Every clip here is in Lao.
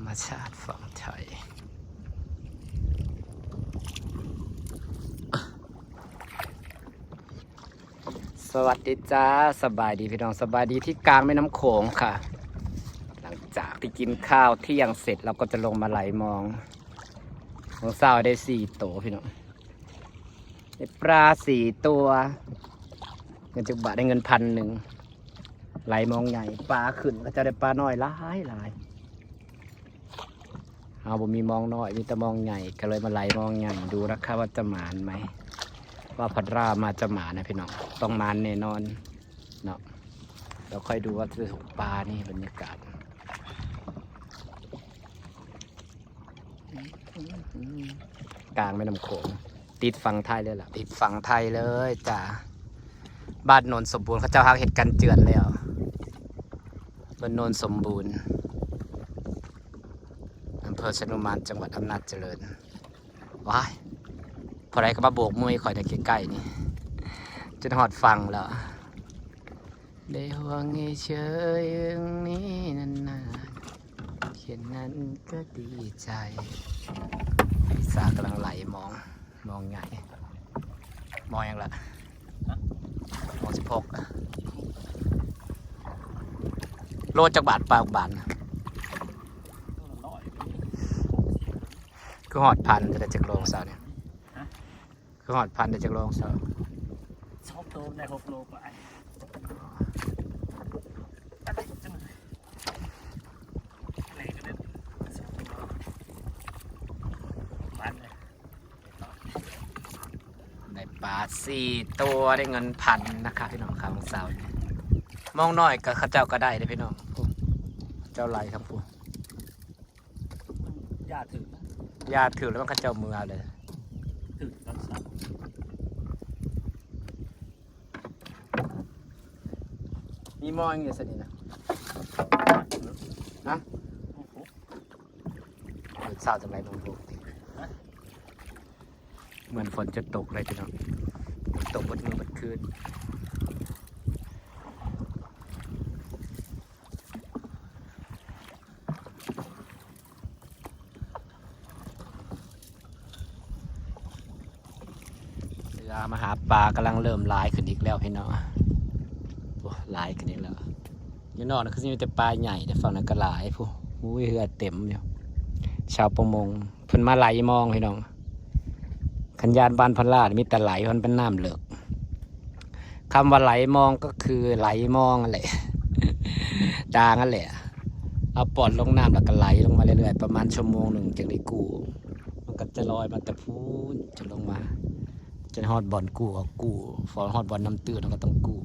ມະຊາດຝັ່ງໄທ. ສະຫວັດດີຈ້າ ສະບາຍດີພີ່ນ້ອງ ສະບາຍດີທີ່ກາງແມ່ນ້ຳໂຂງຄ່ະ. ຫຼັງຈາກທີ່ກິນຂ້າວທ່ຽງເສັດ ເຮົາກໍຈະລົງມາໄຫຼມອງ. ຂອງເຊົ້າໄດ້ສີ່ໂຕພີ່ນ້ອງ ໄດ້ປາສີ່ຕົວ. ເງິນຈັກບາດ? ໄດ້ເງິນພັນໜຶ່ງ. ໄຫຼມອງໃຫຍ່ ປາຂຶ້ນ ເຂົາເຈົ້າໄດ້ປານ້ອຍຫຼາຍໆ. ເຮົາບໍ່ມີມອງນ້ອຍ ມີແຕ່ມອງໃຫຍ່ ກໍເລີຍມາໄຫຼມອງໃຫຍ່ ດູນະຄະວ່າຈະໝານໄໝ. ວ່າພັດລາມາຈະໝານນະພີ່ນ້ອງ ຕ້ອງໝານແນ່ນອນເນາະ. ດຽວຄ່ອຍດູວ່າຈະໄດ້ຖອກປານີ້. ບັນຍາກາດກາງແມ່ນ້ຳໂຂງ ຕິດຝັ່ງໄທເລີຍລະ ຕິດຝັ່ງໄທເລີຍຈ້າ. ບ້ານໂນນສົມບູນ ເຂົາເຈົ້າຫາກເຮັດກັນເຈື່ອນແລ້ວ. ບ້ານໂນນສົມບູນ ອຳເພີໄຊນຸມານ ຈັງຫວັດອຳນາດຈະເລີນ. ວ້າຍ ຜູ້ໃດກໍມາໂບກມືໃຫ້ຂ້ອຍໄດ້ໃກ້ໆນີ້ ຈົນຮອດຝັ່ງແລ້ວ. ໄດ້ຫ່ວງໃຍເຊີຍຢ່າງນີ້ນານໆ ແຄ່ນັ້ນກໍດີໃຈ. ລິສາກຳລັງໄຫຼມອງ ມອງໃຫຍ່. ມອງຫຍັງລະ? ຮະ? ມອງສິບຫົກ. ໂລຈັກບາດ? ປາກບາດນະ. ຄືຮອດພັນ ຈະໄດ້ຈັກໂລຂອງເຈົ້ານີ້? ຮະ? ຄືຮອດພັນ ໄດ້ຈັກໂລຂອງເຈົ້າ? ສອງໂຕໄດ້ຫົກໂລປາຍ. ໄດ້ປາສີ່ຕົວ ໄດ້ເງິນພັນນະຄະພີ່ນ້ອງຄະ ຂອງເຊົ້ານີ້. ມອງນ້ອຍກໍເຂົາເຈົ້າກໍໄດ້ເດ້ພີ່ນ້ອງ ເຂົາເຈົ້າໄຫຼທາງພຸ້ນ. ຢ່າຖືກນະ ຢ່າຖືກແລ້ວມັນເຂົາເຈົ້າເມືອເລີຍ. ຖືກກັນຊະ. ມີໝໍ້ຫຍັງຢູ່ຊັ້ນນີ້ນະ? ຮະ? ໂອ້ໂຫ ເຊົ້າຈັ່ງໃດໂມງ? ຮະ? ເໝືອນຝົນຈະຕົກເລີຍພີ່ນ້ອງ ຕົກເບິດມື້ເບິດຄືນ. ເວລາມາຫາປາກຳລັງເລີ່ມຫຼາຍຂຶ້ນອີກແລ້ວພີ່ນ້ອງ. ໂອ້ ຫຼາຍຂຶ້ນອີກແລ້ວ. ຢູ່ນອກນັ້ນຄືຊິມີແຕ່ປາໃຫຍ່ ແຕ່ຝັ່ງນັ້ນກໍຫຼາຍພຸ້ນ. ອຸ້ຍ ເຮືອເຕັມຢູ່. ຊາວປະມົງເພິ່ນມາໄຫຼມອງພີ່ນ້ອງ. ຄັນຍ່ານບ້ານພະລາດມີແຕ່ໄຫຼ ເພາະມັນເປັນນ້ຳເລິກ. ຄຳວ່າໄຫຼມອງກໍຄືໄຫຼມອງຫັ້ນແຫຼະ ດາງຫັ້ນແຫຼະ ເອົາປ່ອນລົງນ້ຳແລ້ວກໍໄຫຼລົງມາເລື້ອຍໆ ປະມານຊົ່ວໂມງໜຶ່ງຈຶ່ງໄດ້ກູ້. ມັນກໍຈະລອຍມາແຕ່ພຸ້ນຈົນລົງມາ ຈົນຮອດບ່ອນກູ້ກໍກູ້ ພໍຮອດບ່ອນນ້ຳຕື້ນກໍຕ້ອງກູ້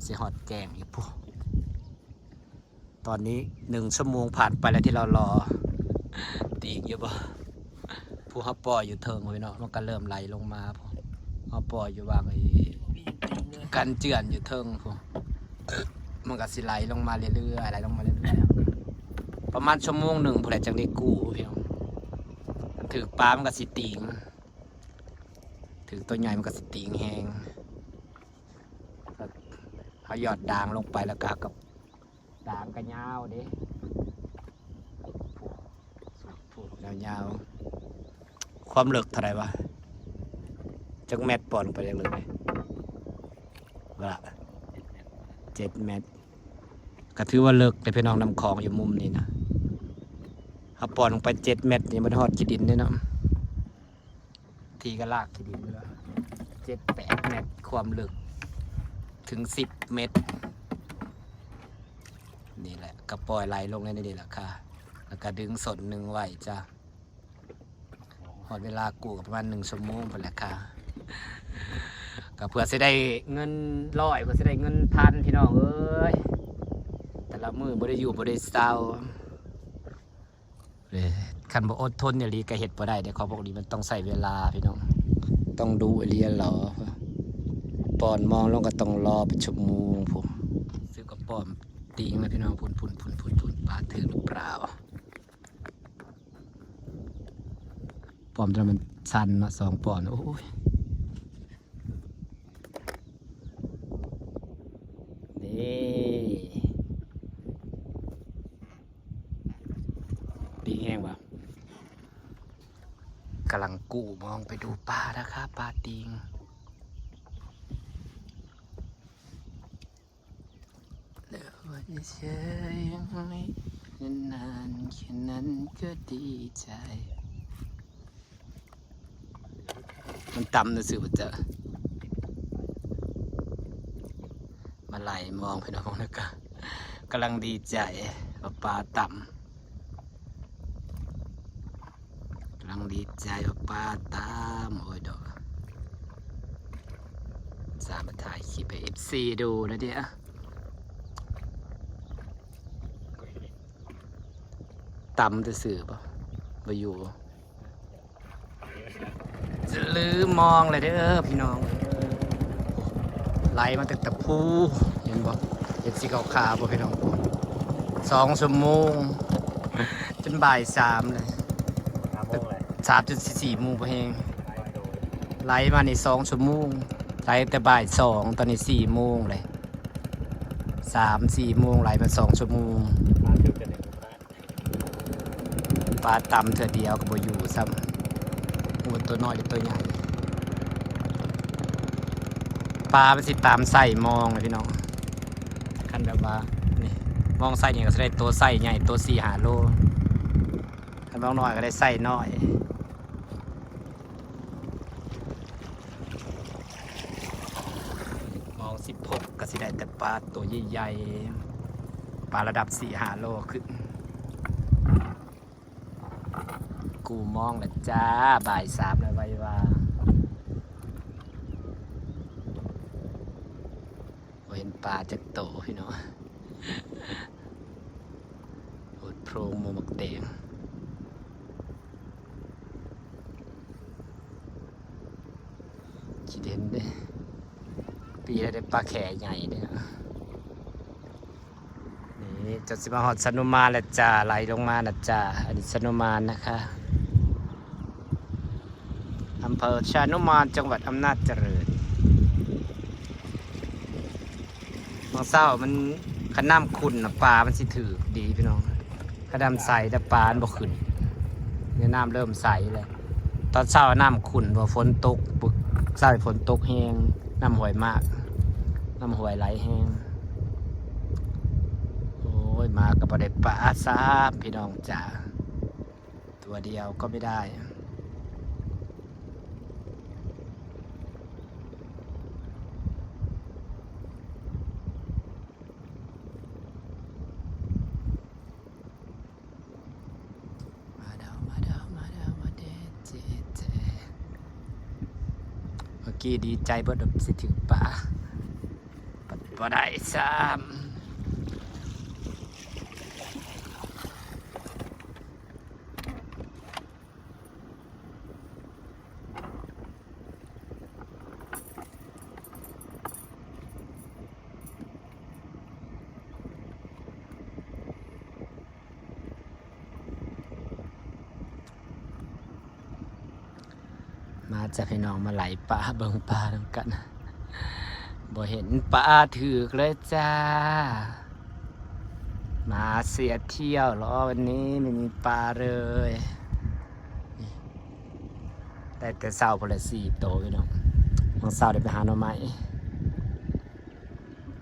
ຊິຮອດແກ້ງອີກພຸ້ນ. ຕອນນີ້ໜຶ່ງຊົ່ວໂມງຜ່ານໄປແລ້ວທີ່ເຮົາລໍ ຕີງຢູ່ບໍ່? ຜູ້ເຮົາປ່ອຍຢູ່ເທິງພຸ້ນເນາະ ມັນກໍເລີ່ມໄຫຼລົງມາພຸ້ນ. ເຮົາປ່ອຍຢູ່ຫວ່າງໄອ້ກັນເຈື່ອນຢູ່ເທິງພຸ້ນ ມັນກໍຊິໄຫຼລົງມາເລື້ອຍໆ ໄຫຼລົງມາເລື້ອຍໆ ປະມານຊົ່ວໂມງໜຶ່ງພຸ້ນແຫຼະ ຈັ່ງໄດ້ກູ້ພີ່ນ້ອງ. ຄັນຖືກປາມັນກໍຊິຕີງ ຖືກຕົວໃຫຍ່ມັນກໍຊິຕີງແຮງ. ເຮົາຢອດດາງລົງໄປແລ້ວກໍ ດາງກໍຍາວເດ້ ຍາວໆ. ຄວາມເລິກເທົ່າໃດວະ? ຈັກແມັດ ປ່ອນລົງໄປເລິກໆ ວ່າ ເຈັດແມັດ. ກໍຖືວ່າເລິກເດ້ພີ່ນ້ອງ ນ້ຳຂອງຢູ່ມຸມນີ້ນະ. ເຮົາປ່ອນລົງໄປເຈັດແມັດ ຍັງບໍ່ໄດ້ຮອດຂີ້ດິນເດ້ເນາະ. ທີ່ກະລາກຂີ້ດິນເລີຍ ເຈັດແປດແມັດ ຄວາມເລິກເຖິງສິບແມັດ. ນີ້ແຫຼະ ກະປ່ອຍໄຫຼລົງໃນນີ້ແຫຼະຄ່ະ ແລ້ວກະດຶງສົ້ນໜຶ່ງໄວ້ຈ້າ. ຮອດເວລາກູ້ກໍປະມານໜຶ່ງຊົ່ວໂມງພຸ້ນແຫຼະຄ່ະ. ກໍເພື່ອຊິໄດ້ເງິນຮ້ອຍ ເພື່ອຊິໄດ້ເງິນພັນ ພີ່ນ້ອງເອີຍ ແຕ່ລະມື້ບໍ່ໄດ້ຢູ່ບໍ່ໄດ້ເຊົາ. ເອີ ຄັນບໍ່ອົດທົນອີ່ຫຼີກໍເຮັດບໍ່ໄດ້ເດ້ ຂອງພວກນີ້ມັນຕ້ອງໃຊ້ເວລາພີ່ນ້ອງ ຕ້ອງດຸອີ່ຫຼີຫຼໍ. ປ່ອນມອງລົງກໍຕ້ອງລໍເປັນຊົ່ວໂມງພຸ້ນ. ຊື້ກະປ້ອມຕີງນະພີ່ນ້ອງ ພຸ້ນໆໆໆ ປາຖືກຫຼືເປົ່າ? ປ້ອມຕົວນັ້ນມັນຊັນເນາະ ສອງປ້ອມ ໂອ້ຍ ນີ້. ແຮງບໍ່? ກຳລັງກູ້ມອງໄປດູປານະຄະ ປາຕີງ. ມັນຕ່ຳຊື່ໆ ບໍ່ເຈີ ມາໄລ່ມອງພີ່ນ້ອງ ແລ້ວກະກຳລັງດີໃຈວ່າປາຕ່ຳ. ກຳລັງດີໃຈວ່າປາຕຳ ໂອ້ຍດອກ ສາມາດຖ່າຍຄລິບໃຫ້ເອັຟຊີດູໄດ້ເດ. ຕ່ຳຊື່ໆ ບໍ່ ບໍ່ຢູ່. ລືມມອງແລ້ວເດີພີ່ນ້ອງ ໄລ່ມາຕັ້ງແຕ່ພູ ເຫັນບໍ່? ເຫັນສີຂາວໆບໍ່ພີ່ນ້ອງ? ສອງຊົ່ວໂມງ ຈົນບ່າຍສາມເລີຍ ສາມໂມງແລ້ວ ສາມຈົນສີ່ໂມງພໍແຮງ. ໄລ່ມານີ້ສອງຊົ່ວໂມງ ໄລ່ແຕ່ບ່າຍສອງ ຕອນນີ້ສີ່ໂມງເລີຍ ສາມສີ່ໂມງ ໄລ່ມາສອງຊົ່ວໂມງ. ປາຕ່ຳເທື່ອດຽວກໍບໍ່ຢູ່ຊ້ຳ ໂອ້ ຕົວນ້ອຍກັບຕົວໃຫຍ່. ປາມັນຊິຕາມໄຊມອງນະພີ່ນ້ອງ ຄັນແບບວ່ານີ້ ມອງໄຊນີ້ກໍຊິໄດ້ໂຕໄຊໃຫຍ່ ໂຕສີ່ຫ້າໂລ ຄັນມອງນ້ອຍກໍໄດ້ໄຊນ້ອຍ. ມອງສິບຫົກກໍຊິໄດ້ແຕ່ປາໂຕໃຫຍ່ໆ ປາລະດັບສີ່ຫ້າໂລຂຶ້ນ. ກູ່ມອງແລ້ວຈ້າ ບ່າຍສາມແລ້ວ ໄວວ່າ ບໍ່ເຫັນປາຈັກໂຕພີ່ນ້ອງ ໂພດໂພງໝູ່ໝາກແຕງ. ຊິເຫັນເດ້ ປີລະໄດ້ປາແຂ້ໃຫຍ່ເດ້. ນີ້ ຈະຊິມາຮອດຊະນຸມານແລ້ວຈ້າ ໄຫຼລົງມານະຈ້າ. ອັນນີ້ຊະນຸມານນະຄະ ອຳເພີຊະນຸມານ ຈັງຫວັດອຳນາດຈະເລີນ. ບາງເຊົ້າມັນ ຄັນນ້ຳຂຸ່ນນະ ປາມັນຊິຖືກດີພີ່ນ້ອງ ຄັນນ້ຳໃສແຕ່ປາມັນບໍ່ຂຶ້ນ. ນີ້ນ້ຳເລີ່ມໃສແລ້ວ ຕອນເຊົ້ານ້ຳຂຸ່ນ ເພາະຝົນຕົກ ເຊົ້າຝົນຕົກແຮງ ນ້ຳຫ້ວຍມາກ ນ້ຳຫ້ວຍໄຫຼແຮງ. ໂອ້ຍ ມາກໍບໍ່ໄດ້ປາຊ້ຳ ພີ່ນ້ອງຈ໋າ ຕົວດຽວກໍໄມ່ໄດ້. ມາເດີ້ ມາເດີ້ ມາເດີ້ ມາເດີ້ ເຈ ເຈ. ເມື່ອກີ້ດີໃຈເບິດວ່າຊິຖືກປາ ບັດບໍ່ໄດ້ຊ້ຳ. ມາຈ້າພີ່ນ້ອງ ມາໄຫຼປາ ເບິ່ງປານຳກັນ. ບໍ່ເຫັນປາຖືກເລີຍຈ້າ ມາເສຍທ່ຽວເລີຍ ວັນນີ້ໄມ່ມີປາເລີຍ. ໄດ້ແຕ່ເຊົ້າພຸ້ນແຫຼະ ສີ່ໂຕພີ່ນ້ອງ. ມື້ເຊົ້າໄດ້ໄປຫາໜໍ່ໄມ້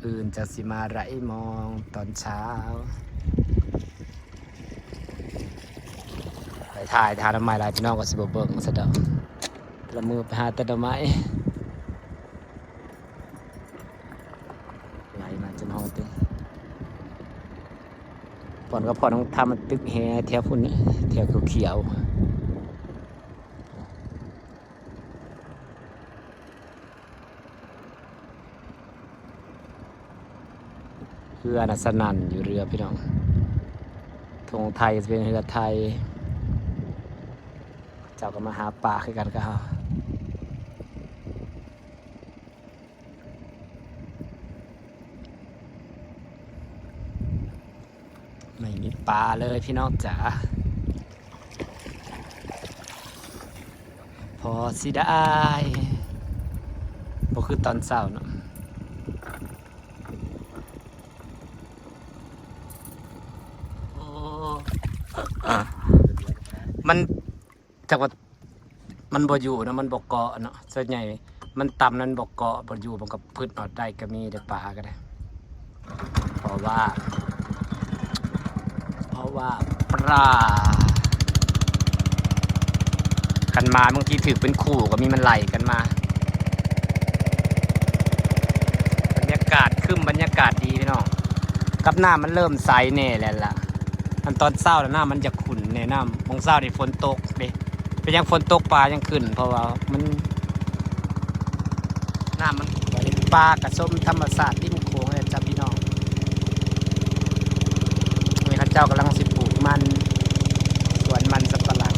ອື່ນຈັ່ງຊິມາໄຫຼມອງຕອນເຊົ້າ. ໄປຖ່າຍ ຫາໜໍ່ໄມ້ຫຼາຍ ພີ່ນ້ອງກໍຊິບໍ່ເບິ່ງຊະດອກ. ລະມື້ໄປຫາແຕ່ໜໍ່ໄມ້ ໄຫຼມາຈົນຮອດຕິ ບ່ອນກໍບ່ອນທຳຕຶກແຮ່ແຖວພຸ້ນ ແຖວຂຽວໆ. ເຮືອນະສະໜັ່ນຢູ່ເຮືອພີ່ນ້ອງ ທົ່ງໄທກໍຊິເປັນເຮືອໄທ ເຂົາເຈົ້າກໍມາຫາປາຄືກັນກັບເຮົາ. ໄມ່ມີປາເລີຍພີ່ນ້ອງຈ໋າ ພໍເສຍດາຍ ບໍ່ຄືຕອນເຊົ້າເນາະ. ໂອ້ ອ່າ ມັນ ຈັກວ່າ ມັນບໍ່ຢູ່ເນາະ ມັນບໍ່ເກາະເນາະ ສ່ວນໃຫຍ່ມັນຕ່ຳ ມັນບໍ່ເກາະ ບໍ່ຢູ່ ມັນກໍພຶດອອກໄດ້ ກໍມີໄດ້ ປາກໍໄດ້ ເພາະວ່າ ເພາະວ່າປາກັນມາ ບາງທີຖືກເປັນຄູ່ກໍມີ ມັນໄລ່ກັນມາ. ບັນຍາກາດຄຶມ ບັນຍາກາດດີພີ່ນ້ອງ ກັບນ້ຳມັນເລີ່ມໃສແດ່ແລ້ວລະ ອັນຕອນເຊົ້ານະ ນ້ຳມັນຈະຂຸ້ນແດ່ ນ້ຳ ໝ່ອງເຊົ້ານີ້ຝົນຕົກເດ້ ເປັນຫຍັງຝົນຕົກປາຍັງຂຶ້ນ ເພາະວ່າມັນ ນ້ຳມັນ ປາກະຊົມທຳມະຊາດລິມໂຂງເລີຍຈ້າພີ່ນ້ອງ. ນີ້ເຂົາເຈົ້າກຳລັງຊິປູກມັນ ສວນມັນສຳປະຫຼັງ.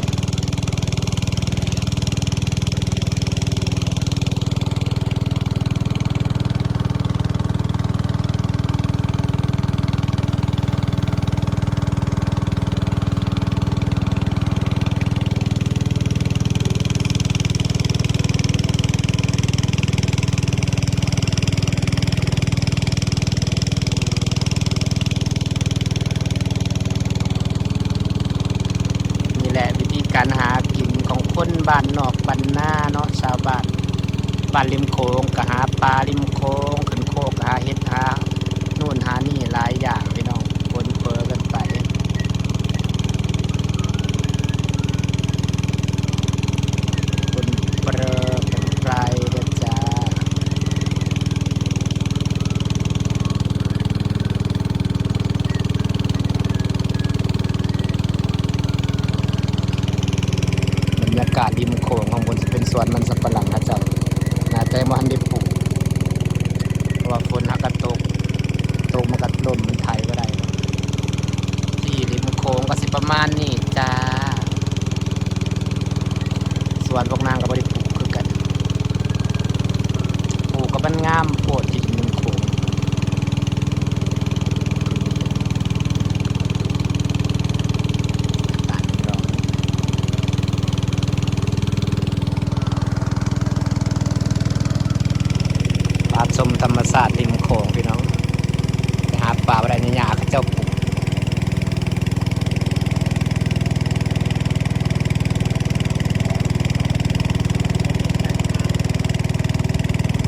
ນີ້ແຫຼະວິທີການຫາກິນຂອງຄົນບ້ານນອກບ້ານນາເນາະ ຊາວບ້ານ ບ້ານລິມໂຂງກໍຫາປາລິມໂຂງ ຂຶ້ນໂຄກກໍຫາເຫັດຫາ ໂນ່ນຫານີ້ຫຼາຍຢ່າງພີ່ນ້ອງ ປົນເປີກັນໄປ ປົນເປີກັນໄປເດີຈ້າ. ບັນຍາກາດລິມໂຂງ ຂ້າງບົນຊິເປັນສວນມັນສຳປະຫຼັງເຂົາເຈົ້າ ໜ້າຈະຍັງບໍ່ທັນໄດ້ປູກ ເພາະວ່າຝົນຫາກະຕົກ ຕົກມັນກະລົ້ມ ມັນໄຖບໍ່ໄດ້. ທີ່ລິມໂຂງກໍຊິປະມານນີ້ຈ້າ ສວນພວກນາງກໍບໍ່ໄດ້ປູກຄືກັນ ປູກກໍມັນງາມໂພດທີ່ດິນມັນໂຂງ. ປາຊົມທຳມະຊາດລິມໂຂງພີ່ນ້ອງ ໄປຫາປາບໍ່ໄດ້ ຫຍ້າເຂົາເຈົ້າປູກ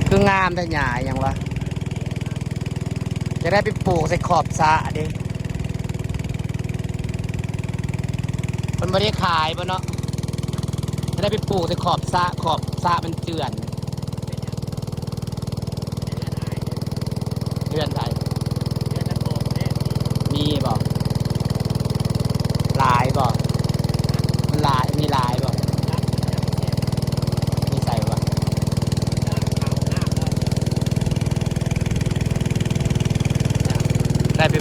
ຄືງາມແທ້ ຫຍ້າຫຍັງວະ ຈະໄດ້ໄປປູກໃສ່ຂອບສະເດ້ ເພິ່ນບໍ່ໄດ້ຂາຍບໍ່ເນາະ ຈະໄດ້ໄປປູກໃສ່ຂອບສະ ຂອບສະມັນເຈື່ອນ. ເຮືອນໃຜ? ເຮືອນຕາໂກເດ້. ມີບໍ່? ຫຼາຍບໍ່? ມັນຫຼາຍ ມີຫຼາຍບໍ່? ມີໃສບໍ່? ໄດ້ໄປ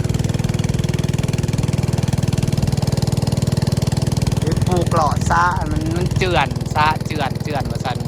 ໄປປູກເລາະສະ ມັນ ມັນເຈື່ອນ ສະເຈື່ອນ ເຈື່ອນວ່າຊັ້ນ.